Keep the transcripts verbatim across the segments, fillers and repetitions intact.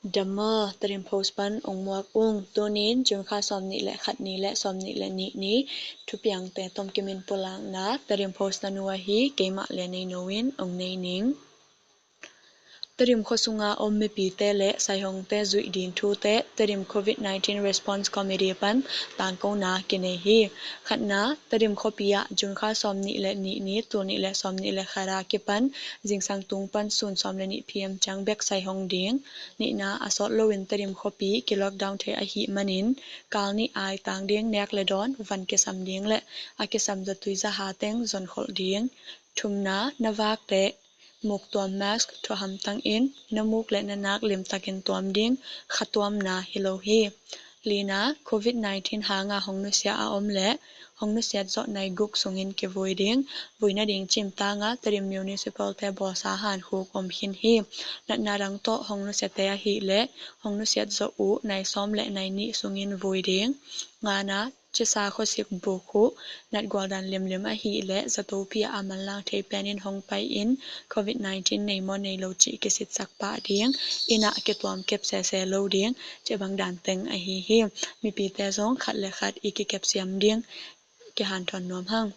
Dama Tedim Post pan ong muak ung. Tunin June kha sawm nih le khat ni le sawm nih le nih ni thupiangte tomkimin pulakna Tedim Post na nuai hi. Keimah le nei no in ong nei ning. Tedim khuasunga om mipite le saihongte zuih ding thute Tedim covid nineteen Response Committee pan tangkona kinei hi. Khatna, Tedim khuapi ah June kha sawm nih le nih ni tul nih le sawm nih le khat a kipan zingsang tung pan sun sawm le nih pm ciang bek saihong ding. Nihna, a sawt loin Tedim khuapi ki lockdown thei ahih manin kal nih ai tang ding, nek le dawn van kisam ding le a kisam zatui zaha teng zonkholh ding. Thumna, na vakte muktuam mask thuaham tangin na muk le na nak limtakin tuam ding, khatuamna hi lo hi. Lina, covid nineteen hanga hong nusia a om le hong nusiat zawh nai guk sungin kivui ding. Vui nading cimtanga Tedim Municipal te bawlsa hankhuk om khin hi. Natna dang tawh hong nusiate ahih le hong nusiat zawh uh nai sawm le nai nih sungin vui ding. Ngana, cisa khuasik buk uh natgual dan limlim ahih le zatopi a manlang thei penin hong pai in covid nineteen nei maw nei lo cih kisitsak pah ding. Inn ah kituam kep sese lo ding. Cih bang dan teng ahi hi. Mipite zong khat le khat i kikep siam ding kihanthawn nuam hang.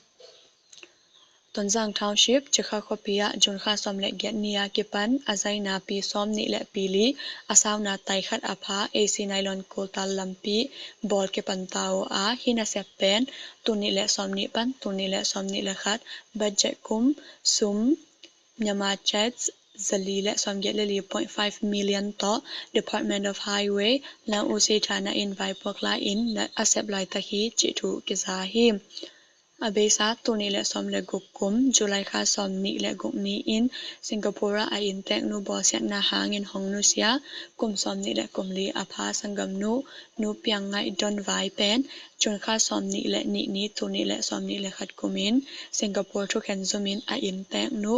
Tonzang Township, Cikha khuapi ah June kha sawm le giat ni a kipan a zaina pi sawm nih le pi li, a sauna tai khat a pha A C nylon kultal lampi bawl kipan ta uh a, hih nasep pen tul nih le sawm nih pan tul nih le sawm nih le khat budget kum sum Myanmar kyats zali le sawmgiat le li point five million tawh Department of Highway, Lang Usi Thana in vaipuak la in a sep laitak hi cih thu kiza hi. A beisa tul nih le sawm le guk kum July kha sawm nih le guk ni in Singapore ah a innteknu bawlsiatna hangin hong nusia kum sawm nih le kum li a pha sanggamnu Nu Piang Ngaih Don Vai pen June kha sawm nih le nih ni tul nih le sawm nih le khat kumin Singapore thukhen zumin a innteknu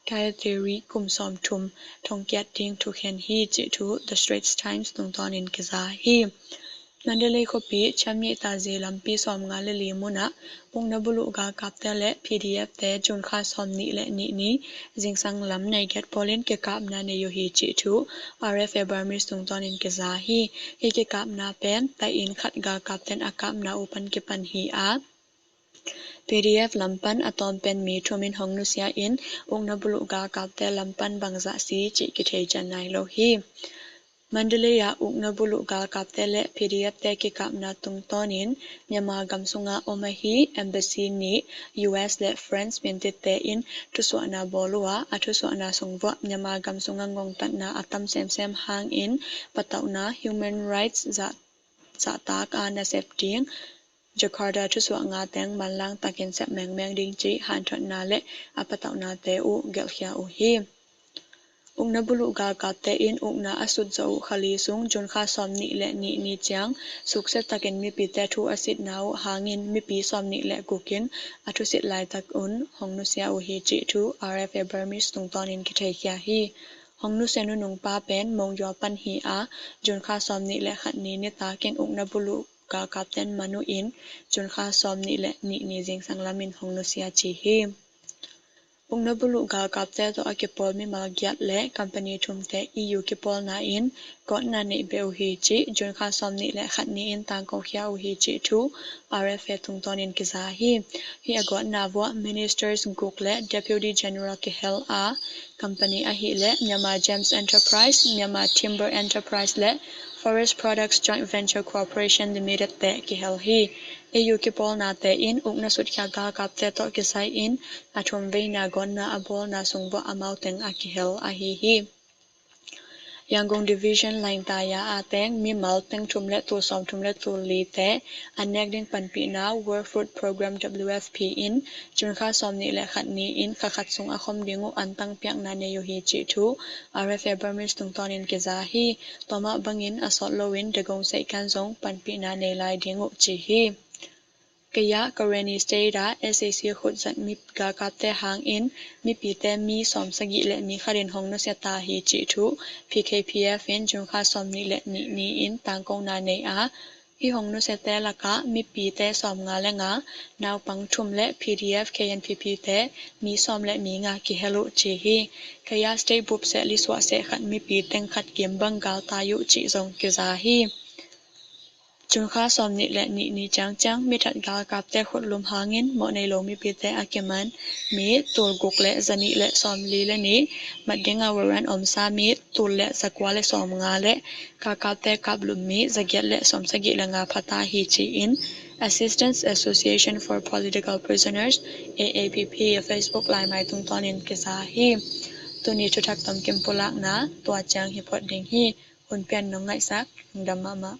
Gayatri kum sawm thum thongkiat ding thukhen hi cih thu The Straits Times tungtawnin kiza hi. Mandalay khuapi Chiamnyeih tazi lampi sawm nga le li munah ukna buluh galkapte le P D F te June kha sawm nih le nih ni zingsang lam nai giat pawlin kikapna nei uh hi cih thu R F A Burmese tungtawnin kiza hi. Hih kikapna pen tai-in khat galkapten a kapna uh pan kipan hi a, P D F lam pan a tawm pen mi thum in hong nusia in ukna buluh galkapte lam pan bangzah si cih kithei cian nai lo hi. Mandalay ah ukna buluh galkapte le P D F te kikapna tungtawnin Myanmar gam sunga om ahi embassy nih U S le France mintitte in thusuahna bawl uh a, a thusuahna sung vuah Myanmar gam sunga ngongtatna a tam semsem hangin patauhna human rights zah zahtak a nasep ding Jakarta thusuah nga teng manlang takin sep mengmeng ding cih hanthotna le a patauhnate uh gelhkhia uh hi. Ukna buluh galkapte in ukna a sut zawh uh kha li sung June kha sawm nih le nih ni ciang suksiat takin mipite thu a sitna uh hangin mipi sawm nih le guk in a thusit laitak un hong nusia uh hi cih thu R F A Burmese tungtawnin kitheikhia hi. Hong nusia nunung pa pen Monywa pan hi a, June kha sawm nih le khat ni nitak in ukna buluh galkapten man uh in June kha sawm nih le nih ni zingsang lamin hong nusia ci hi. Ukna buluh galkapte tawh a kipawl mimal giat le company thumte E U kipawlna in gawtna neih beh uh hi cih June kha sawm nih le khat ni in tangkokhia uh hi cih thu R F A tungtawnin kiza hi. Hih a gawtna vuah ministers guk le Deputy General kihel a, company ahih leh Myanmar Gems Enterprise, Myanmar Timber Enterprise le Forest Products Joint Venture Corporation Limited te kihel hi. E U kipawlnate in ukna sutkhia galkapte tawh kisai in a thum veina gawtna a bawlna sung vuah amau teng a kihel ahi hi. Yangon Division Lainta ya a teng mimal peng thum le tul sawm thum le tul lite a nek ding panpihna World Food Program W F P in June kha sawm nih le khat ni in kha khat sung a khom ding uh antang piakna nei uh hi cih thu R F A Burmese tungtawnin kiza hi. Tua mah bangin a sawt loin Dagon Seikan zong panpihna nei lai ding uh ci hi. Kaya Karenni State ah S A C khutzat mi galkapte hangin mipite mi sawm sagih le mi khatin hong nusia ta hi cih thu P K P F in June kha sawm nih le nih ni in tangkona nei a, Hih hong nusiate lakah mipite sawmnga le nga, naupang thum le P D F K N P P te mi sawm le mi nga kihel uh ci hi. Kaya state bup seh lisuah seh khat mipi teng khat kim bang galtai uh cih zong kiza hi. June kha sawmnih le nih ni ciangciang mithat galkapte khutlum hangin mawh nei lo mipite a kiman mi tul guk le zanih le sawmli le nih, mat dinga warrant omsa mi tul le zakua le sawmnga le galkapte kaplum mi zagiat le sawmsagih le nga phata hi ci-in Assistance Association for Political Prisoners, A A P P, Facebook laimai tungtawnin kiza hi. Tuni thuthak tomkim pulakna tua ciang hi phot ding hi. Hun pian nong ngaihsak, lungdam mahmah.